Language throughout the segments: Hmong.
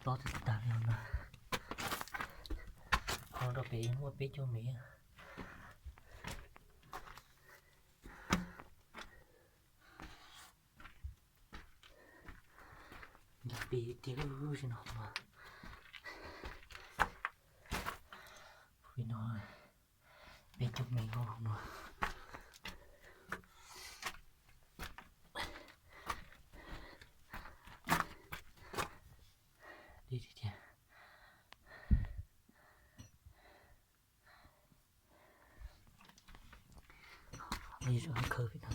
Tob tag tag li no. Ho rau pem muaj peb caug mev. Nyob pem tiag lub zim no mas. Pem no peb caug mev no. Deb tiag tiag. Khawb pem no.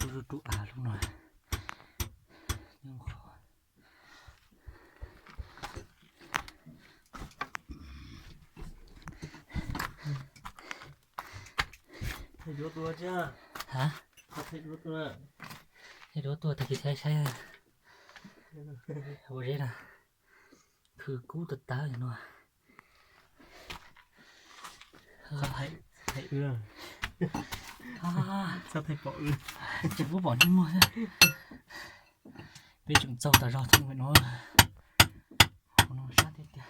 Lub rub av lub no nyob qhov. Thaij duab tuaj thiab. Ha? Thaij duab tuaj. Thaij duab tuaj tag kis saib saib. Ua zeb na. Khwv kub tag tag li no. Thaij wb. Txhob thaij pom wb. Tsis pub pom ntsej muag thiab. Peb tseem txaug tas zog thiab no. Hauv no sab tiag tiag.